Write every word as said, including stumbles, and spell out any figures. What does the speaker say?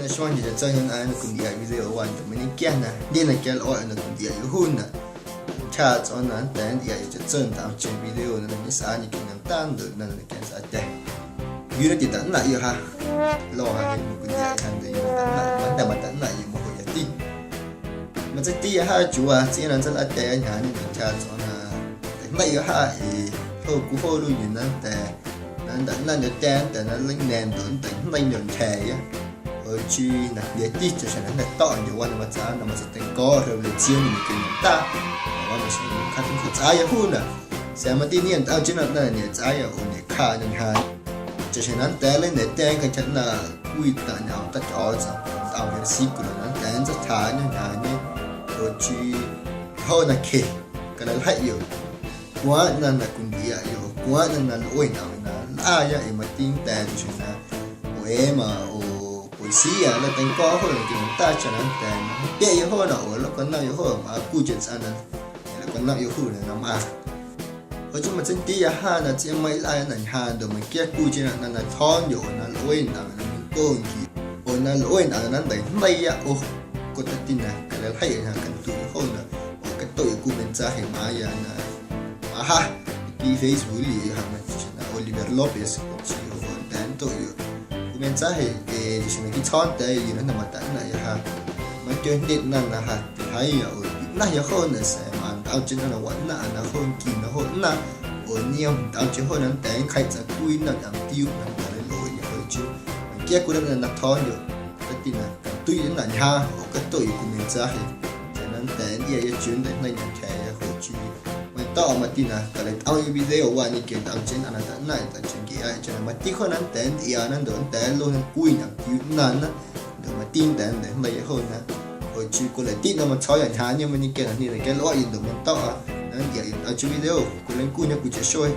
Xueeꞌ chaꞌtso nnꞌaⁿ na cwintyꞌiaꞌ video ꞌu ndoꞌ mañequiaa na jndye na quialꞌuaꞌyoꞌ na cwintyꞌiaꞌyoꞌ juunaꞌ. Ntyjaaꞌ tsꞌo̱o̱ⁿ na nnda̱a̱ nntꞌiaꞌyoꞌ chaꞌtso ntꞌomcheⁿ video na ñesꞌaa ñequio ñomndaa ndoꞌ na ñequio nntsꞌaatya̱. Yuu na titaꞌnaⁿꞌyoꞌ ja, luaa ja jeꞌ na cwintyꞌiaꞌyoꞌ ja ndoꞌ yuu na taꞌnaⁿꞌ, majndya̱ mataꞌnaⁿꞌyoꞌ majoꞌyati. Matseitiiya jaa chiuu waa tsꞌiaaⁿ na nntseilaꞌtya̱a̱ya ñjaaⁿñe, ntyjaaꞌ tsꞌo̱o̱ⁿ na teijndeiꞌyoꞌ jaa ee ljo cwii joo luiiꞌ yuu na nnda̱a̱ na nntaꞌnaⁿndyo̱tya̱a̱ nnda̱a̱ na nleijña̱a̱ⁿ ndoꞌ nnteijndeiꞌndyo̱ ntyja̱a̱ya. Joꞌ chii na jndyeti chaꞌxjeⁿ na jnda̱ to̱ꞌndyoꞌ waa na matsꞌaa na matseiteinco̱o̱ revolución ñequio ñomndaa, waa maxjeⁿ na cjaañjoomꞌ tsꞌaaya juunaꞌ. Sa̱a̱ mati niom ntꞌomcheⁿ nnom ꞌnaⁿ na niomtsꞌaaya oo niomcjaaꞌñe ñjaaⁿ. Chaꞌxjeⁿ na nnda̱a̱ nleijndya̱tya̱a̱ cantyja ꞌnaaⁿꞌ cwii taⁿꞌ ñꞌoom Ta Tyꞌo̱o̱tsꞌom, ntꞌom versículo na nnda̱a̱ nntseitjaaꞌñe ñjaaⁿñe, joꞌ chii ljoꞌ nacje, calaljeiꞌyoꞌ. Cwaaⁿ ꞌnaⁿ na cwintyꞌiaꞌyoꞌ, cwaaⁿ ꞌnaⁿ na lꞌue ñꞌoom na nlꞌaaya ee mati nnda̱a̱ chaꞌxjeⁿ na poema oo poesía nlateinco̱o̱ joonaꞌ ñequio ñomndaa chaꞌ na nnda̱a̱ na nntyeꞌyoꞌ joonaꞌ oo nlacwanomꞌyoꞌ joonaꞌ mꞌaaⁿ cwiicheⁿ tsꞌaⁿ na nlacwanomꞌyoꞌ juunaꞌ na mꞌaaⁿ. Joꞌ chii matseitiiya jaa na tsꞌiaaⁿmeiⁿꞌ nlꞌaaya na ñjaaⁿ ndoꞌ meiⁿnquia cwiicheⁿ na na tjo̱o̱ndyoꞌ oo na lꞌue ñꞌoom na ñencooꞌ nqui oo na lꞌue ñꞌoom na nnteijndeiiya oo cweꞌ tomti na calaljeiꞌyoꞌ ñjaaⁿ canduꞌyoꞌ joonaꞌ oo catoꞌyoꞌ cwii mensaje mꞌaaⁿya na mꞌaaⁿ ja naquiiꞌ Facebook nlꞌaꞌyoꞌ ja na chaꞌxjeⁿ na Oliver López oo chaꞌxjeⁿ oo nnda̱a̱ nntoꞌyoꞌ cwii mensaje ee chaꞌxjeⁿ na quiiꞌ tsjo̱o̱ nda̱a̱ yuu na jnda̱ mataꞌnaⁿꞌyoꞌ ja. Matyojndye ꞌnaⁿ na ja tiljeiiya oo tiꞌnaⁿya joonaꞌ sa̱a̱ mꞌaaⁿ ntꞌomcheⁿ ꞌnaⁿ na waꞌnaⁿꞌa na joo nqui na joo ꞌnaⁿ oo niom ntꞌomcheⁿ joo na nnda̱a̱ nncjeiꞌ tsꞌaⁿ cwii nnom ñꞌoomtiuu na cwileilꞌueꞌyoꞌ joꞌ chii meiⁿnquia cwii nnom na tjo̱o̱ndyoꞌ cweꞌ tomti na canduꞌyoꞌ nnꞌaⁿ ñjaaⁿ oo catoꞌyoꞌ cwii mensaje chaꞌ na nnda̱a̱ nntꞌiaaya chiuu nnteijndeiiya ntyja̱a̱ya joꞌ chii meiⁿto̱ꞌa mati na caleitꞌomyoꞌ video waa ñequio ntꞌomcheⁿ nnꞌaⁿ na taꞌnaⁿꞌyoꞌ ntꞌomcheⁿ ncꞌeꞌa chaꞌ na mati joo na nnda̱a̱ nntꞌiaana ndoꞌ nnda̱a̱ nluena cwii ñꞌoomtiuu ꞌnaⁿna ndoꞌ mati nnda̱a̱ nnteijndeiiya joona. Joꞌ chii cwilaꞌtiꞌ na matsjo̱o̱ya ñjaaⁿñe mañequiaa na jndye na quialꞌuaꞌyoꞌ ndoꞌ meiⁿto̱ꞌa na nntꞌiaꞌyoꞌ ntꞌomcheⁿ video cwileicuñe cwiicheⁿ xuee.